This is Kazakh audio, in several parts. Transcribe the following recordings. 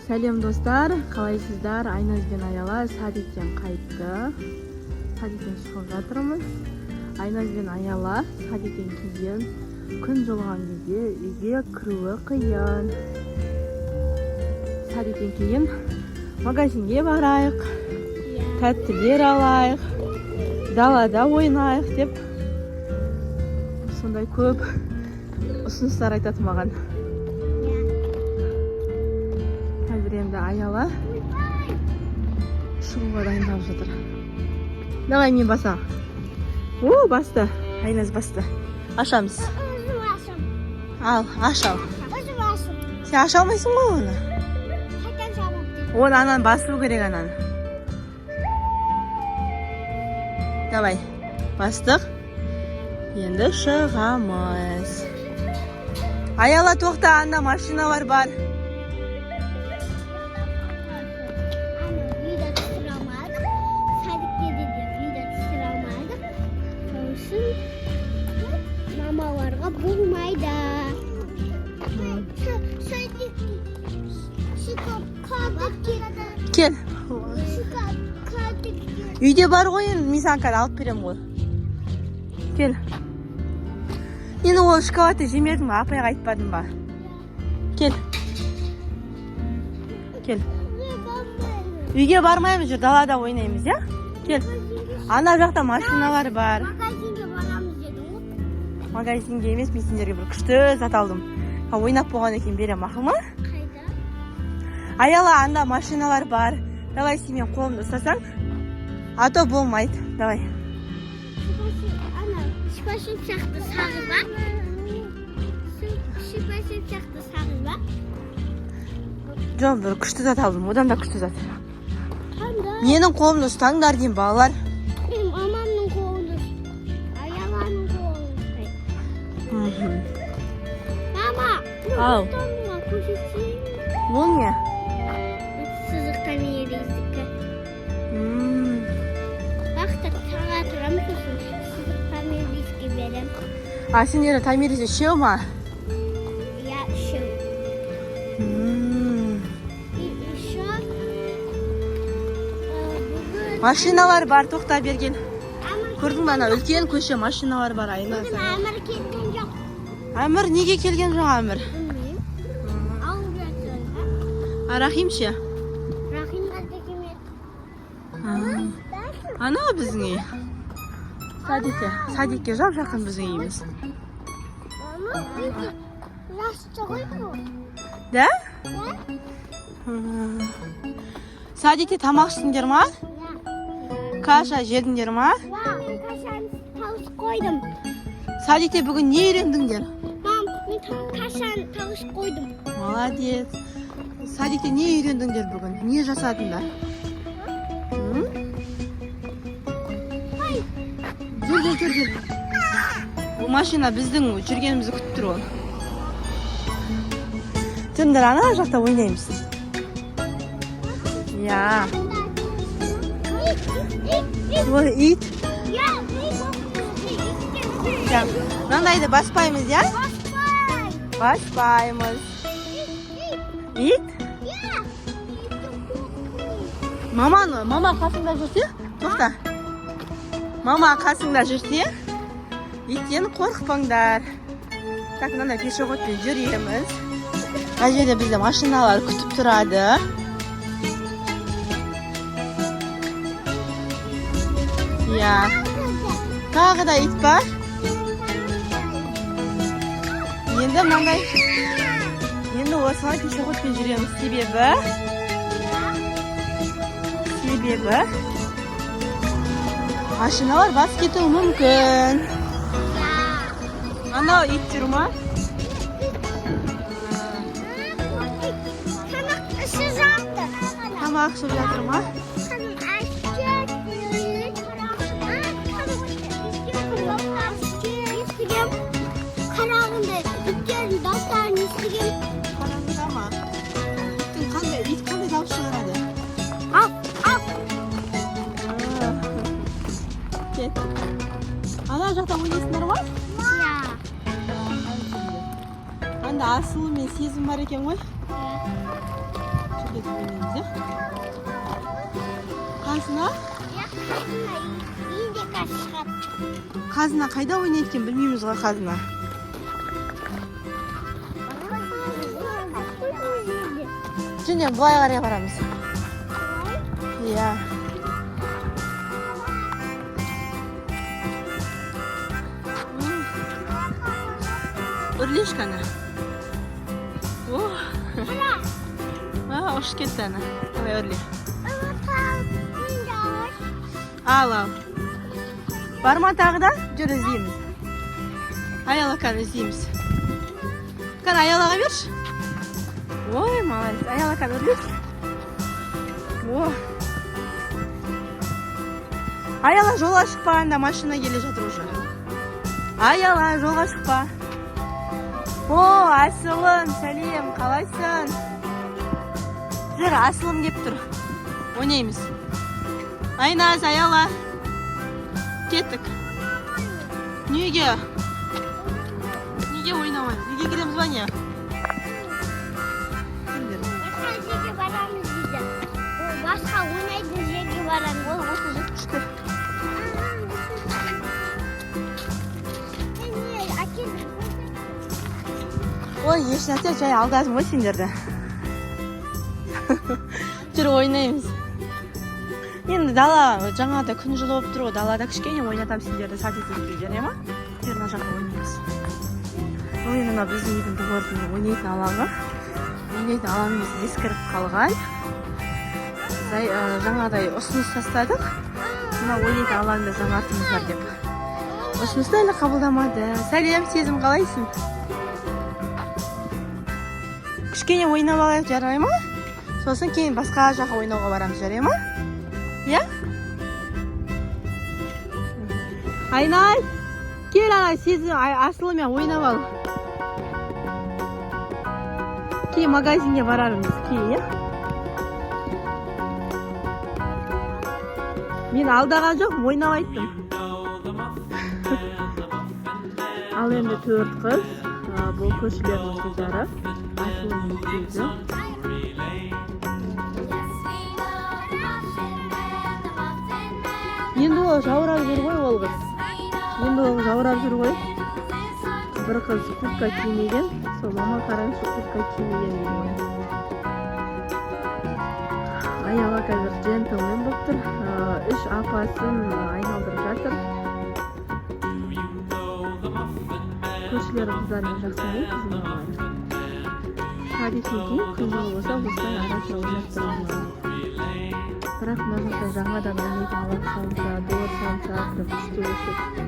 Сәлем, достар, қалайсыздар? Айназ бен Аяла садиктен қайтты. Садиктен шығып жатырмыз. Айназ бен Аяла садиктен кейін күн жылыған кезде үйге кіруі қиын. Садиктен кейін магазинге барайық, тәттілер алайық, далада ойнайық деп сондай көп ұсыныстар айтады маған. Қазір енді Аяла шығуға дайындалып жатыр. Давай, мен басам. О, басты Айназ, басты. Ашамыз. Өзім ашам. Ал, аш, ал. Өзім ашам. Сен аша алмайсың ғой оны. Қайтан жабылып. Оны ананы басу керек, ананы. Давай, бастық. Енді шығамыз. Аяла, тоқта, анда машиналар бар. Ана видео түсіре алмадық. Садикте де видео түсіре алмадық. Сол үшін мамаларға болмайды. Садик Кел. Үйде бар ғой енді, мен саған қазір алып беремін ғой. Кел. Енді ол шоколадты жемедің ба? Апайға айтпадың ба? Кел. Кел. Үйге бармаймыз, жүр, далада ойнаймыз, иә? Кел. Ана жақта машиналар бар. Магазинге барамыз дедің ғой. Магазинге емес, мен сендерге бір күшті зат алдым. А, ойнап болғаннан кейін беремін, мақұл ма? Қайда? Аяла, анда машиналар бар. Давай, сен менің қолымды ұстасаң, а то болмайды. Давай. Ана шипашып сияқты сағыз ба? Шипашып сияқты сағыз ба? Жоқ, бір күшті зат алдым. Одан да күшті зат. Қандай? Менің қолымды ұстаңдар деймін, балалар. Мен мамамның қолын, Аяланың қолын ұстаймын. Мама, Ау. мына көрсетейін. Ол не? Сызықтан еріздікі. Бақта таға тұрамын, сосын сызықтан ерізге беремін. А сендер Томирис үшеу ма? Иә, үшеу. И еще бүгін Машиналар бар, тоқта берген. Әмір. Көрдің ба, ана үлкен көше, машиналар бар, Айназ. Бүгін Әмір келген жоқ. Әмір неге келген жоқ, Әмір? Білмеймін. Ауырып жатыр. А Рахим ше? Рахим да келмеді. Анау біздің үй. Садикке, садикке жап жақын біздің үйіміз. Мама, жасты ғой бұл. Да? Да? Садикте тамақ іштіңдер ма? Иә. Каша жедіңдер ма? Мен кашаны тауысып қойдым. Садикте бүгін не үйрендіңдер? Мам, мен кашаны тауысып қойдым. Молодец. Садикте не үйрендіңдер бүгін? Не жасадыңдар? М? Ай, Жүр, жүр, жүр, жүр. Бұл машина біздің жүргенімізді күтіп тұр ғой. Жүріңдер, ана жақта ойнаймыз. Иә. Ой, ит. Я, Иә. Мынандайды баспаймыз, иә? Баспай. Баспаймыз. Ит? Иә. Маманы, мама қасыңда жүрсе, тоқта. Мама қасыңда жүрсе, иттен қорықпаңдар. Так, мынандай пешеходпен жүреміз. Мына жерде бізді машиналар күтіп тұрады. Иә. Тағы да ит бар. Енді мынандай, енді осылай пешеходпен жүреміз, себебі машиналар басып кетуі мүмкін. Анау ит жүр ма? Тамақ ішіп жатыр. Тамақ ішіп жатыр ма? Тамақ ішіп. Естігем. Қарағанды иттердің дауыстарын естігем. Қараңғыда ма? Иттің қандай, ит қандай дауыс шығарады? Ау, ау. Кет. Ана жақта ойнайсыңдар ма? Иә. Анда Асыл мен Сезім бар екен ғой. Кетіп ойнаймыз, иә? Қазына? Иә, қазына үйде қазір шығады. Қазына қайда ойнайды екен, білмейміз ғой қазына. Және былай қарай барамыз. Иә. Үрлеш кәні. О, а, ұшып кетті ана. Давай, үрле. Ал, ал. Бар ма тағы да? Жүр, іздейміз. Аяла, кәні, іздейміз. Кәні, Аялаға берші. Ой, молодец. Аяла, кәні, үрлеші. О. Аяла, жолға шықпа, анда машина келе жатыр уже. Аяла, жолға шықпа. О, Асылым, сәлем, қалайсың? Жүр, Асылым кеп тұр. Ойнаймыз. Айназ, Аяла. Кеттік. Неге? Неге ойнамаймыз? Неге кіреміз ба, не? Кімдер? Басқа жерге барамыз дейді. Ол басқа ойнайтын жерге барамыз. Ол осы жер күшті. Мен не, әкелдім. Ой, ешнәрсе, жай алдадым ғой сендерді. Жүр, ойнаймыз. Енді дала жаңада күн жылы болып тұр ғой, далада кішкене ойнатамын сендерді садиктен кейін, жарай ма? Жүр, мына жақта ойнаймыз. Бұл енді мына біздің үйдің двордың ойнайтын алаңы. Ойнайтын алаңымыз ескіріп қалған. Жаңағыдай ұсыныс тастадық. Мына ойнайтын алаңды жаңартыңыздар деп. Ұсынысты әлі қабылдамады. Сәлем, Сезім, қалайсың? Кішкене ойнап алайық, жарай ма? Сосын кейін басқа жаққа ойнауға барамыз, жарай ма? Иә? Айнай, кел, ана Сезім, Асылымен ойнап ал. Кейін магазинге барармыз, кейін, иә? Мен алдаған жоқпын, ойнап айттым. Ал енді төрт қыз, бұл көршілердің қыздары, Асылым мен Сезім. Енді ол жаурап жүр ғой, ол қыз. Енді ол жаурап жүр ғой. Бір қыз куртка кимеген, сол мама қараңызшы, куртка кимеген дейді ғой. Аяла қазір джентльмен болып тұр. Үш апасын айналдырып жатыр. Көршілер қыздармен жақсы ойнайды біздің балалар. Садиктен кейін күн жылы болса, осылай ара-тұра ойнап тұрамыз. Бірақ мына жақта жаңадан ойнайтын алаң салынса, двор салынса, прям күшті болушы еді.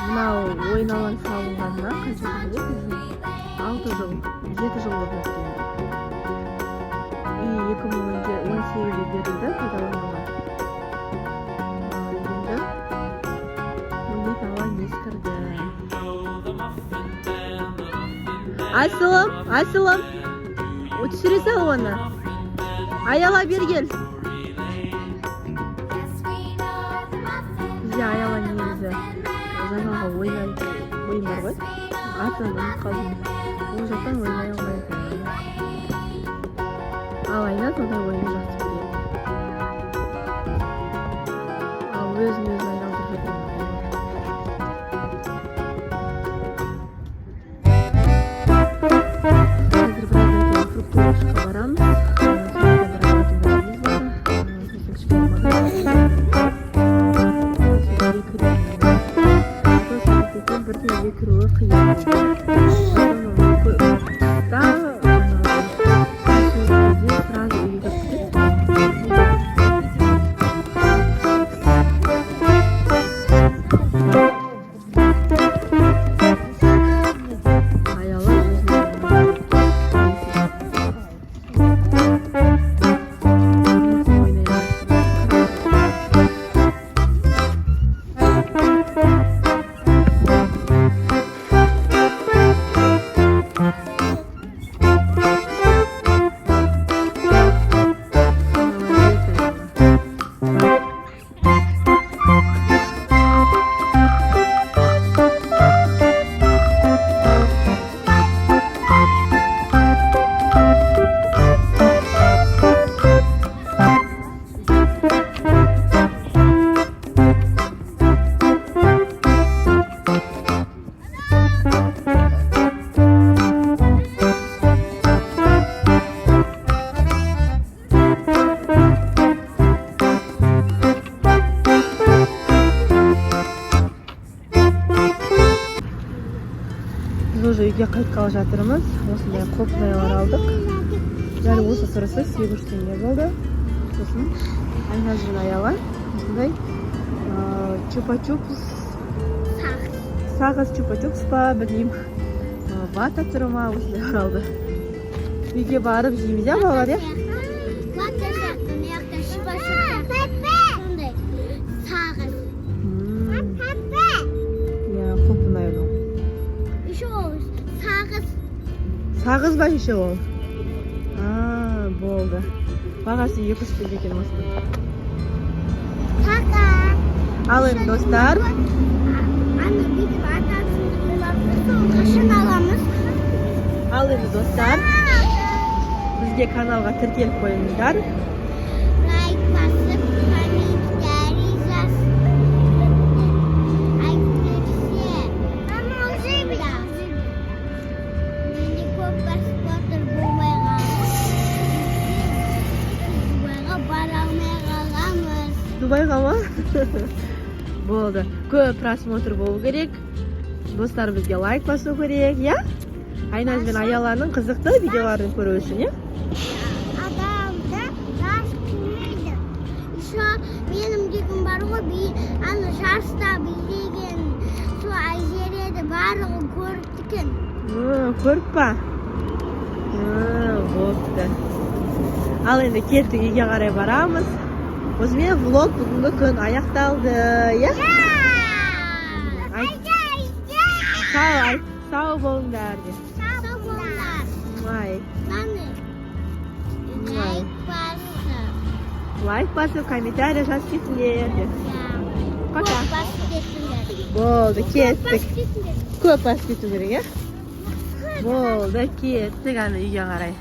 Мынау ойын алаң салынғанына қанша жыл болды біздің? 6 жыл, 7 жыл болып жатыр енді. Үй 2018-де берілді пайдалануға. Енді ойнайтын алаң ескірді. Асылым, Асылым, түсіре сал оны. Аяла, бері кел. Бізде Аяла негізі жаңағы ойнайтын ойын бар ғой. Атын ұмытып қалдым. Ол жақтан ойнай алмайды. Ал Айназ ондай ойынды жақсы көреді. Ал өзін өзі айналдырып жатыр. Қазір біраздан кейін фруктовый жаққа барамыз. Сол жақта бір алатын бәлеміз бар. Сосын кішкене магазин. Сол үйге кіреміз. А то садиктен бірден үйге кіруі қиын. Қыста Үйге қайтқалы жатырмыз. Осындай құлпынайлар алдық. Дәл осы тұрысы 800 теңге болды. Сосын Айназ бен Аяла осындай чупа-чупс, Сағыз. Сағыз, чупа-чупс па, білмеймін. Вата түрі ма, осындайлар алды. Үйге барып жейміз, иә, балалар, иә? Вата сияқты, мына жақта чупа-чуп сияқты. Сондай сағыз. Иә, құлпынай ол. Еще ол сағыз. Сағыз ба еще ол? А, болды. Бағасы 200 теңге екен осының. Пока. Ал енді, достар, Ана бүйтіп атасын сол қашан аламыз? Ал енді, достар, бізге каналға тіркеліп қойыңыздар. Лайк басып, комментарий жазып. Әйтпесе, да. Менде көп просмотр болмай қалды. Дубайға бара алмай қаламыз. Дубайға ма? Болды. Көп просмотр болу керек. Достар, бізге лайк басу керек, иә? Айназ бен Аяланың қызықты видеоларын көру үшін, иә? Адамды жас қимайды. Еще менің деген бар ғой, би, ана жарыста билеген сол Айзереді барлығын көріпті екен. Көріп па? Болыпты. Ал енді кеттік, үйге қарай барамыз. Осымен влог бүгінгі күн аяқталды, иә? Айт. Сау, айт, сау болыңдар де. Сау болыңдар. Лайк. Маны лайк басып. Лайк басып, комментарий жазып кетіңдер де. Иә. Пока. Көп басып кетіңдер. Болды, кеттік. Басып кетіңдер. Көп басып кету керек, иә? Болды, кеттік ана үйге қарай.